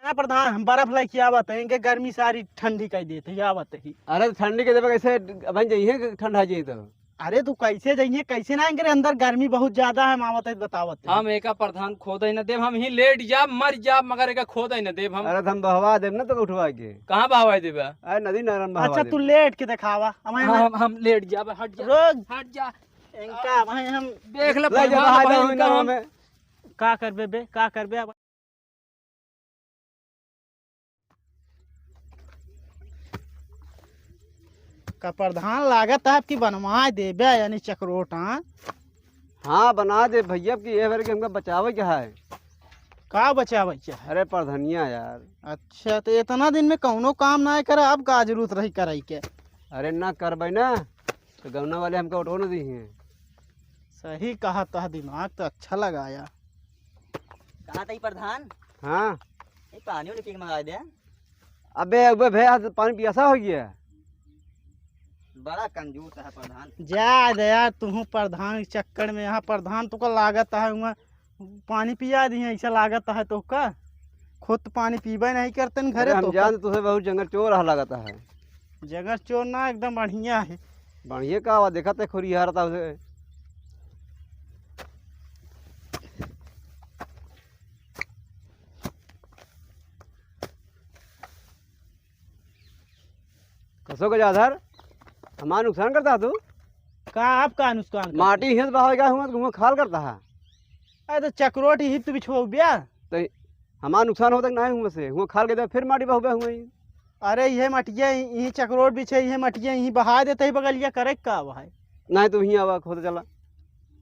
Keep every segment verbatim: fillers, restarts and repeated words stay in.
ना प्रधान, हम बर्फ लेके आवत है, इनके गर्मी सारी ठंडी कर देते ही आवत ही। अरे तो ठंडी के देवे कैसे, अब जइहे ठंडा जी तो। अरे तू कैसे जइहे, कैसे ना, इनके अंदर गर्मी बहुत ज्यादा है, हम आवत है बतावत है। हम एका प्रधान खोदे न देब, हम ही लेट जाब, मर जाब, मगर एका खोदे न देब हम। अरे तो हम बहवा देब ना तो उठवा के। कहाँ बहवा देबा? अरे नदी नारायण बहवा अच्छा, देब। तू लेट के देखावा, हम हाँ, हम, हम लेट जाब, हट जा, रोज। हट जा। इनका वहीं हम देख ले, ले जा, प्रधान बहा भाई, दो इनका इनका हम में। का करबे बे, का करबे अब? का प्रधान लागत है आपकी बनवा देबे, यानी चकरोट, हाँ? हाँ, बना दे भैया, अब की ये बार के हमका बचावे के है। का बचावे के है? अरे प्रधनिया यार। अच्छा, तो इतना दिन में कौनो काम ना करे, अब का जरूरत रही कराई के? अरे ना करबे ना, तो गौना वाले हमका उठो न दी हैं। सही कहा, तह दिमाग तो अच्छा लगाया। कहा तई प्रधान? हाँ। ये पानी उनी पी के मंगा दे। अबे, अबे भैया, पानी पियासा हो गया। बड़ा कंजूस है प्रधान। जा दे यार, तू प्रधान के चक्कर में, यहाँ प्रधान तो का लागत है, वहाँ पानी पिया दी है, ऐसा लागत है तो का? खुद तो पानी पीबे नहीं करते न घरे अरे, हम तो का? जान तुझे बहुत जंगल चोर रहा लागत है। जंगल चोर ना, एकदम बढ़िया है। बढ़िया का हुआ, देखा ते खुरिया रहता उसे। कसो गजाधर, हमारा नुकसान करता है तू? का आपका नुकसान करता? माटी हिंस बहावे का हुआ, हुआ खाल करता है। अरे तो चकरोट ही तो बिछवाऊ बिया। तो हमारा नुकसान होता कि नहीं हुआ से? हुआ खाल के दे, फिर माटी बहावे हुआ ही। अरे ये मटिया, ये चकरोट बिछे, ये मटिया, ये बहा देते ही बगलिया करे का भाई? नहीं तो वहीं आवा, खोद चला।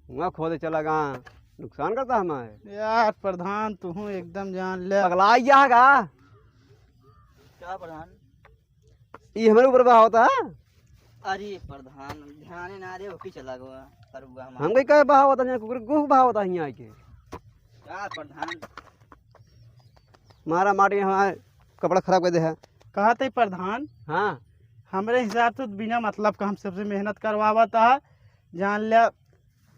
हुआ खोद चला गा, नुकसान करता हमारे। यार प्रधान, तू हूँ एकदम जान ले। पगला गया है का? का प्रधान? ई हमरे ऊपर बहावता है? अरे प्रधान, ध्यान ना दे, ओकी चला गवा, करुआ हमार। हम कहीं कहे बहावता नहीं, कुकुर गुह बहावता है यहाँ के। का प्रधान? मारा माटी हमारे कपड़ा खराब कर दे है। कहा थे प्रधान? हाँ। हमरे हिसाब से तो बिना मतलब का हम सबसे मेहनत करवावता है। जान ले,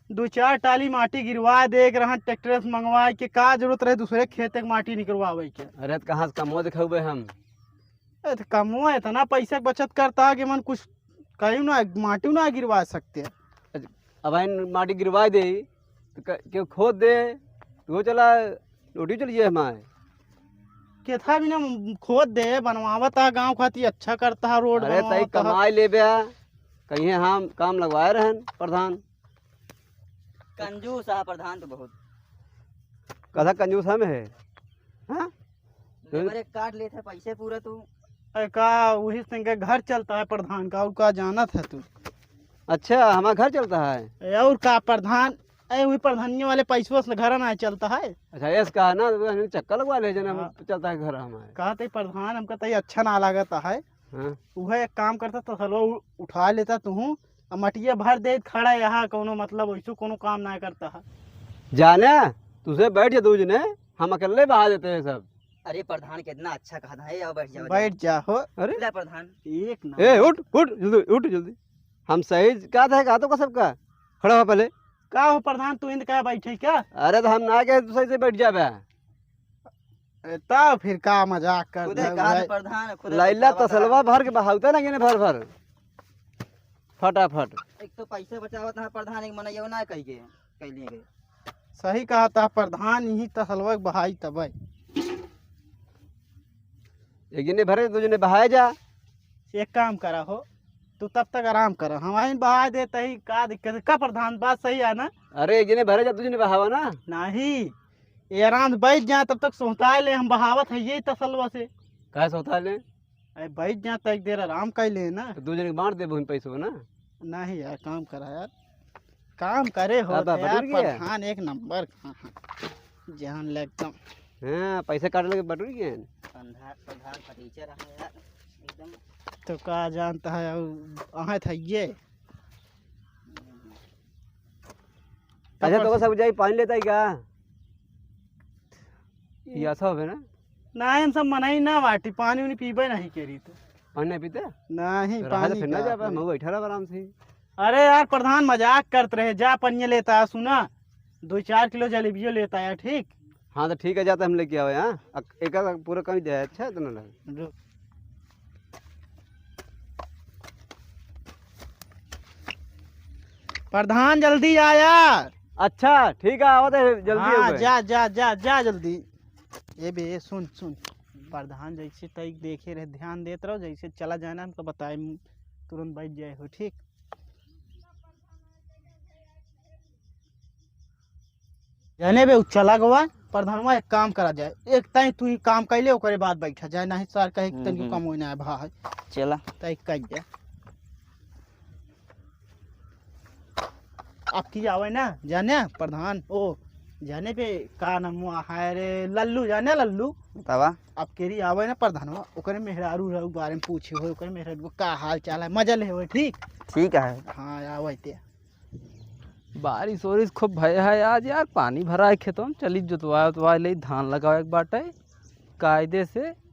दो चार टाली माटी गिरवा दे एक रहन ट्रैक्टर से मंगवा के, का जरूरत रहे दूसरे खेत के माटी निकलवावे के? अरे तो कहाँ से कमवा दिखाऊबे हम? ए, तो कमवा इतना पैसा के बचत करता है कि मन कुछ कहीं ना, माटी ना गिरवा सकते हैं। अच्छा, अब आइन माटी गिरवा दे, तो क-, क्यों खोद दे, तो वो चला, रोटी चल जाए हमारे। केथा भी ना खोद दे, बनवावत है गाँव खातिर, अच्छा करता है, रोड अरे, तई बनवावत है। कमाई लेबे, कहीं हम काम लगवाए रहन प्रधान। कंजूस है प्रधान तो बहुत। कथा कंजूस हम है, हाँ? लेबर एक काट लेत है पैसे पूरा तू। अरे का वही संग के घर चलता है प्रधान का, और का जानत है तू? अच्छा, हमारा घर चलता है? ए, और का प्रधान, ए, वही प्रधानिया वाले पैसवा से घर ना चलता है। अच्छा, ऐस कहा ना, तो हमें चक्कर लगवा ले जना, हाँ। चलता है घर हमारे। कहा ते प्रधान, हमका तो ये अच्छा ना लागत है। हाँ। वह एक काम करता, तसलवा उ-, उठा लेता तू, अब मटिया भर दे खड़ा यहाँ, कौनो मतलब वैसो कौनो काम ना करता है। जाने, तुझे बैठ जा दो जने, हम अकेले बहा देते हैं सब। अरे प्रधान कितना अच्छा कहा था, "ए, आओ बैठ जाओ, बैठ जाओ।" जा हो। अरे ले प्रधान। एक नंबर। ए, उठ, उठ, जल्दी, उठ जल्दी। हम सही कहा था, कहा तो का सबका? खड़ा हो पहले। का हो प्रधान, तू इंद कहा बैठे क्या? अरे तो हम ना कहे, तू सही से बैठ जाबे। ए, तब फिर का मजाक कर खुदे रहे कहा भाई? प्रधान, खुदे लैला बैठावा तसलवा करा। भर के बहावता ना, गिने भर भर। फटाफट। एक तो पैसे बचावत है प्रधान, एक मनैयो ना कह के, कह लिए गए। सही कहा था प्रधान, यही तसलवा के बहाई तबे। एक जने भरे, दो जने बहाए जा। एक काम करा हो, तू तब तक आराम करा, हम आइन बहाए देते ही, का दिक्कत है? का प्रधान, बात सही है ना? अरे, एक जने भरे जा, दो जने बहावा ना। नहीं, ये आराम से बैठ जाए, तब तक सोहताए ले, हम बहावत है यही तसलवा से। काहे सोहताए ले? अरे, बैठ जाए तो एक देर आराम कर ले ना। तो दो जने के बांट दे, बहन, पैसो ना। नहीं यार, काम करा यार, काम करे हो अब तो यार, बटुर गया। प्रधान एक नंबर का, हाँ, जान ले एकदम। हाँ, पैसे काटे लगे बटुर गए। अंधार, प्रधान फटीचर है यार, एकदम। तो का जानता है, अउ अहाँ था ये। अच्छा, तो सब जाई पानी लेता ही का? ये ऐसा होवे ना? नहीं, हम सब मनाई ना बाटी, पानी उनी पीबे नहीं करी तो। पानी नहीं पीते? नहीं, तो रहा तो पानी फिर ना का जा पाए, भाई? मऊ बैठा रहा आराम से। अरे यार, प्रधान मजाक करत रहे, जा पनिया लेता है, सुना, दो चार किलो जलेबियो लेता है, ठीक? हाँ, तो ठीक है, जाते हम लेके आवे, हाँ। अक-, एक आध पूरा कम दे, अच्छा, इतना ना। प्रधान, जल्दी आ यार। अच्छा, ठीक है, आवत है, जल्दी हाँ, हो गए। जा, जा, जा, जा जल्दी। ए बे, सुन, सुन, प्रधान जैसे तई देखे रहे, ध्यान देत रहो, जैसे चला जाए ना, हमको बताए, तुरंत बैठ जाए हो, ठीक? जाने बे, उ चला गवा, प्रधानवा, एक काम करा जाए, एक ताई तू ही काम कैले, ओकरे बाद बैठा जाए, नहीं सर कहे कि हम्म, तनिको हम्म। काम होई ना है, भा है। चला। ताई कह दे। अब की आवे ना, जाने प्रधान, ओ, जाने पे का नाम हुआ है रे, लल्लू, जाने लल्लू? बतावा। अब केरी आवे ना प्रधानवा, ओकरे मेहरारू रहू बारे में पूछे हो, ओकरे मेहरारू का हाल चाल है, मजा ले हो, ठीक? ठीक है। हाँ, आवे ते। बारिश ओरिश खूब भय है आज यार, पानी भरा है खेतों में। चली जोतवा उतवा ले, धान लगावे के बाटे कायदे से।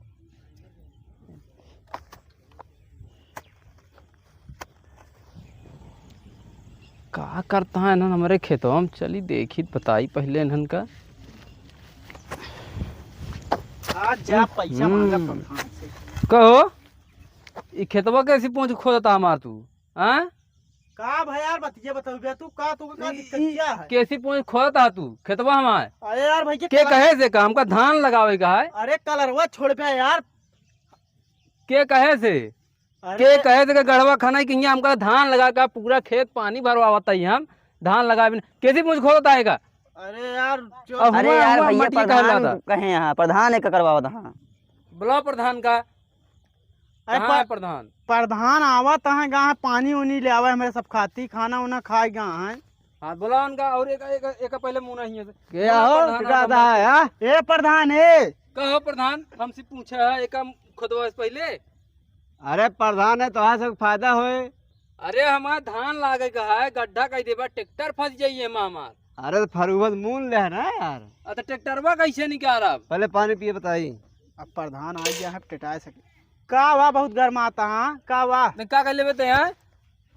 का करता है इन्हन हमरे खेतवा में? चली देखी, बताई पहले इन्हन का। आज जा पैसा हम्म। मांगा प्रधान से। कहो, ई खेतवा कैसी पहुंच खोदता हमार तू? हाँ? का भाई यार, बतिया बताऊ बे तू, का तू का ई, दिक्कत ई क्या है? कैसी पहुंच खोदता तू खेतवा हमार? अरे यार भाई, के के कलर- कहे से का हमका धान लगावे का है? अरे कलरवा छोड़ बे यार। के कहे से? अरे के कहे से कि गढ़वा खाना है कि हियाँ हमका धान लगा के पूरा खेत पानी भरवावत है, हम धान लगावे न-, कैसी पहुंच खोदता है का? अरे यार, जो अब अरे हुआ, यार हुआ, भैया, मटिया का प्रधान लाता। कहे यहाँ, प्रधान है का करवावत हाँ। बुलाओ प्रधान का। अरे कहाँ पर-, है प्रधान? प्रधान आवत है, गा है, पानी उनी ले आवे, हमरे सब खाती, खाना उना खाए गा है। हाँ, बोला उनका, और एक, एक, एक पहले मुँह नहीं है। क्या हो? प्रधान, टिका आता है, हाँ? ए प्रधान, ए। का हो प्रधान, हमसे पूछा है, एक हम खुदवा से पहले। अरे प्रधान है, तोहार सब फायदा होए। अरे हमार धान लागे का है, गड्ढा कई देबा, ट्रैक्टर फंस जाइए माँ हमार। अरे तो फरुहत मून ले है ना यार। अ, तो ट्रैक्टरवा कैसे निकालब? पहले पानी पिए बताई। अब प्रधान आ गया है, टिटाए सके। का हुआ, बहुत गर्माता, हाँ? का हुआ? नहीं, का कर लेबे ते, हाँ?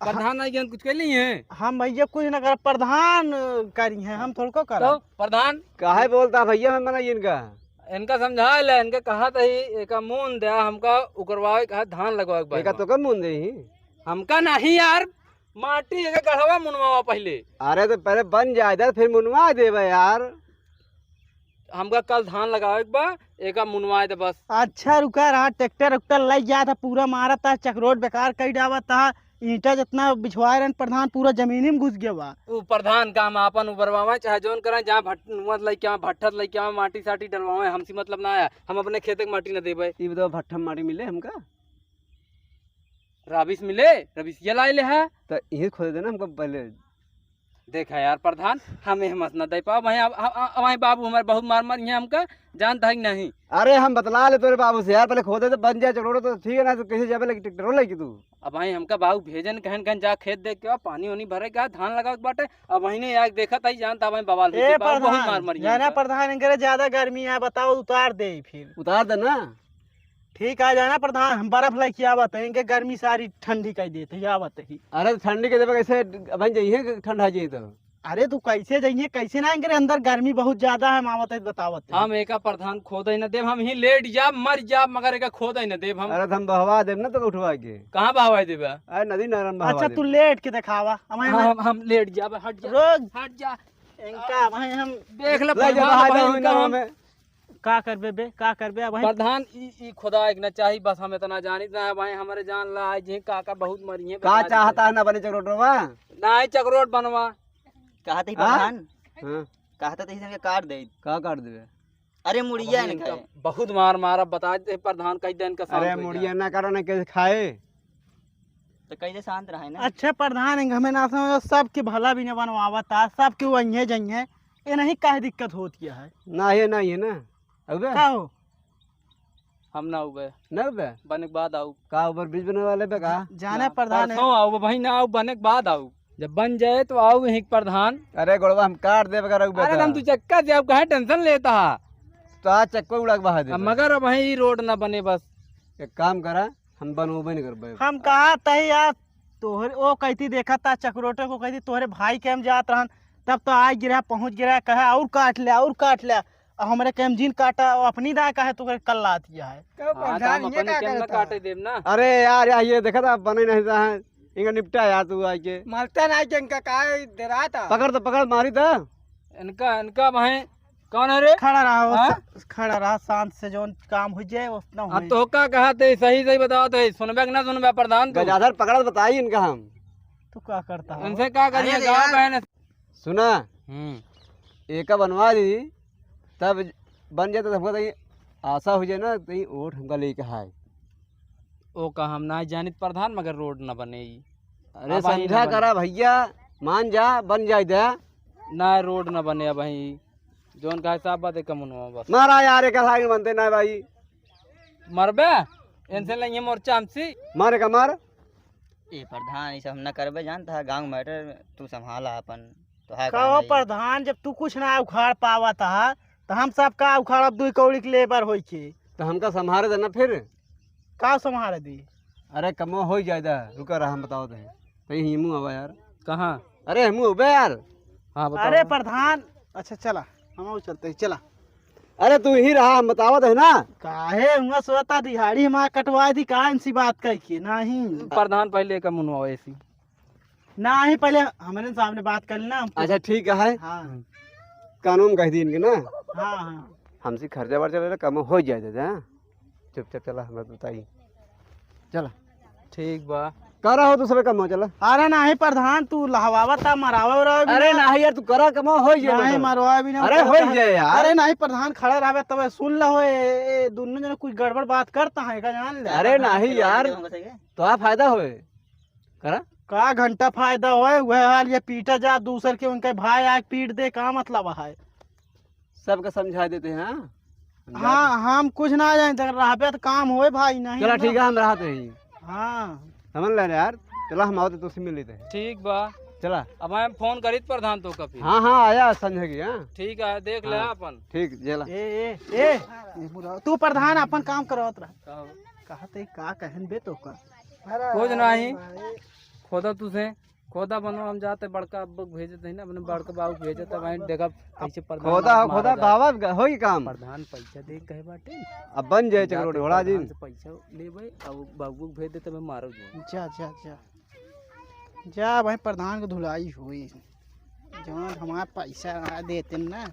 प्रधान आ गया, कुछ कर ली है? हम भैया कुछ ना कर, प्रधान करी है, हम थोड़को करब। तो प्रधान? काहे बोलता भैया, मैं मना इनका। इनका समझा ले, इनके कहा तही, एका मून दे, हमका उकरवावे के है, धान लगवावे के बा एका एमा। तो कब मून दे ही? हमका नहीं यार, माटी एका गढ़वा मुनवावा पहले। अरे तो पहले बन जाए दे, फिर मुनवा देबे यार। हमका कल धान लगावे के बा, एका मुनवाए दे बस। अच्छा रुका रहा, ट्रैक्टर उक्टर लग जात है, पूरा मारत है, चकरोट बेकार कई डावत है, ईंटा जितना बिछवाए रहन प्रधान, पूरा जमीनी में घुस गया बा। उ प्रधान काम आपन उबरवावे, चाहे जौन करें, जहाँ भट-, नुआ लइके आवे, भट्ठत लइके आवे, माटी साटी डलवावे, हमसे मतलब ना आया, हम अपने खेते के माटी न देबे। ई बताओ, भट्ठा में माटी मिले हमका? रबिश मिले, रबिशिया लाए ले है। त इहे खोदे देना हमको पहले। देखा यार प्रधान, हम हिम्मत न दे पाओ भाई। अब, अब, अब भाई बाबू हमारे बहुत मार मारी है हमका, जानता है कि नहीं? अरे हम बतला ले तोरे बाबू से यार, पहले खोदे तो बन जाए चकरोटो तो ठीक है ना, तो कैसे जाबे लगी ट्रैक्टर हो लगी तू? अब भाई हमका बाबू भेजन कहन कहन जा खेत देख के आ, पानी उनी भरे का, धान लगावे के बाटे। अब वही ने यार देखत आई, जानता भाई बवाल हो ए गया, बाबू बहुत प्रधान, मार मारी है जाना हमका। प्रधान, इनकरे ज्यादा गर्मी है, बताओ उतार दे फिर। उतार दे ना। ठीक आ जाना प्रधान, हम बर्फ लेके आवत है, इनके गर्मी सारी ठंडी कर देते ही आवत ही। अरे तो ठंडी के देवे कैसे, अब जइहे ठंडा जाइए तो। अरे तू कैसे जाइए, कैसे ना, इनके अंदर गर्मी बहुत ज्यादा है, हम आवत है बतावत है। हम एका प्रधान खोदे न देब, हम ही लेट जाब, मर जाब, मगर एका खोदे न देब हम। अरे तो हम बहवा देब ना तो उठवा के। कहाँ बहवा देबे? अरे नदी नारायण बहवा अच्छा देब। तू लेट के दिखावा, हम हाँ, हम, हम लेट जाब, हट जा, रोज हट जा। इनका वहीं हम देख ले ले जा, पहलवान, बाहर वहीं जाओ, इनका इनका हम हमें। का करबे बे, का करबे अब भाई? प्रधान, ई, ई खुदा एक ना चाही, बस हम इतना जानित ना है भाई, हमारे जान ला आज ये काका बहुत मरी है, का बता चाहता दीजिए। है ना बने चकरोटवा? ना ही चकरोट बनवा। कहा थे हाँ? प्रधान? हाँ। कहा था तैसे इनके काट दे। का काट देबे? अरे मुड़िया अब इनका इनका है। बहुत मार मारा, बता दे प्रधान, कई दिन का शांत अरे हो मुड़िया जाए। ना करो ना कैसे खाए? तो कैसे शांत रहे ना? अच्छा प्रधान, इनका हमें ना समझ, सबके भला भी ना बनवावता, सबके वही जइहे, ये नहीं काहे दिक्कत होती है? ना ये, ना ये ना। अबे? का हो? हम ना उबे। ना उबे? बने के बाद आऊ। का ऊपर बीज बने वाले बे का? जाने ना, प्रधान है। परसों आऊ, भाई ना आऊ, बने के बाद आऊ। जब बन जाए तो आऊ यहीं के प्रधान। अरे गोड़वा हम काट देबे का रघुबे अरे का। हम तू चक्का से अब काहे tension लेता हा? तो आज चक्का उड़ा के बहा दे अब बे। मगर अब भाई रोड ना बने बस। एक काम करा, हम बनोबे नहीं करबे। हम कहा तही यार, तोहरे, ओ कहती देखा था चकरोटे को, कहती तोहरे भाई के हम जात रहन, तब तो आ गिरा, पहुँच गिरा, कहा और काट ले, और काट ले। हमरे के हम जीन काटा, अपनी दाय काहे तू कल्लात है? का हाँ, तो प्रधान, हम ये अपने का के हम ना करता? काटे देब ना। अरे यार, यार, ये देखा था, बने नहीं रहा है। इनका निपटा यार तू आके। मरता नहीं के इनका काहे डराता? पकड़ तो पकड़, मारी तो। इनका, इनका भाई, कौन है रे? खड़ा रहा, वो हाँ? स-, खड़ा रहा, शांत से जौन काम हो जाए, उतना हाँ, हो तो का कहा थे, सही, सही बताओ थे, सुनबे कि ना सुनबे प्रधान तू? गजाधर पकड़ बताई इनका हम। तू का करता है? इनसे का करिए, अरे गाँव यार। बहन। सुना, हम्म। एका बनवा दी, तब बन जाए तो हमको तो ये आशा हो जाए ना, तो ये वोट हमका लेके आए। ओ का हम ना जानित प्रधान, मगर रोड न बने ई। अरे अब आई समझा न बने। करा भैया, मान जा, बन जाए दे। ना, रोड न बने अब भाई, जौन का हिसाब बात है कमुनवा बस। मारा यार, एक हाथ आगे बनते ना भाई। मरबे, इनसे लेंगे मोर्चा हमसे। मारे का मार। ए प्रधान, ई सब हम ना करबे, जानता है, गाँव मैटर तू संभाला अपन, तो है का कौन हो है ये? प्रधान, जब तू कुछ ना उखाड़ पावत हा, तो हम सब का उखाड़ब, दुई कौड़ी के लेबर होई के। तो हमका संभारे देना फिर। का संभारे दी? अरे कमो हो जाए दा, रुका रहा, हम बताओ दे। तो यही मुँह आवा यार। कहाँ? अरे मुँह बे यार। हाँ, बताओ। अरे प्रधान, अच्छा चला, हम चलते हैं, चला। अरे तू ही रहा, हम बतावत है ना। काहे हुआ सोता दिहाड़ी हमार कटवा दी, का इनसी बात कही के? नहीं। प्रधान पहले का मुनवा ऐसी। नहीं, पहले हमारे सामने बात कर लेना हमको। अच्छा ठीक है। हाँ। कानून कह दी इनके ना। हाँ, हाँ। हमसे खर्चा वर्चा ले कम हो जाए दादा, हाँ? चुपचाप चला, हमें बताई। चला। ठीक बा। करा हो दूसरे काम, चला। अरे नहीं प्रधान, तू लहवावा ता, मरावा उरावा भी अरे ना। नहीं यार, तू करा कमा, हो जाए नहीं, मतलब। मरवा भी ना, अरे मरवा हो भी जाए यार। अरे नहीं प्रधान, खड़ा रहबे तब सुन लो, ए, ए, दोनों जने कुछ गड़बड़ बात करता है का, जान ले। अरे नहीं यार, तो आ फायदा होए। करा। का घंटा फायदा होए, वह हाल ये पीटा जा, दूसर के उनके भाई आके पीट दे, का मतलब है? सबके समझा देते हैं, हाँ? समझा हाँ, दे। हम कुछ ना जाने, तक रहबे तो काम होए भाई, नहीं चला ना। ठीक है, हम रहते हैं। हाँ। समझ ले यार, चला हम आवते तो से मिल लेते हैं। ठीक बा। चला। अब हम फोन करीत प्रधान तो का फिर। हाँ, हाँ, आया संझा की, हाँ। ठीक है, देख ले हाँ। अपन। ठीक, चला। ए, ए, ए, ए, बुढ़ा, तू प्रधान अपन काम करवत रह। का हो? कहते का कहन बे तो का? कुछ नहीं। खोदा तुसे। खोदा बनो, हम जाते बड़का अब्बा के भेजत है ना, अपने बड़का बाबू के भेजत है, वहीं देखब कैसे प्रधान खोदा हो, मारा खोदा जाए। बाबा ग-, होई काम। प्रधान पैसा दे कहे बाटे। अब बन जाए जाते चकरोट घोड़ा प्रधान जी। से पैसा लेबे, अब बाबू के भेज देते, मैं मारो जी। जा, जा, जा। जा भाई, प्रधान के धुलाई हुई। जौन हमार पैसा ना देते ना,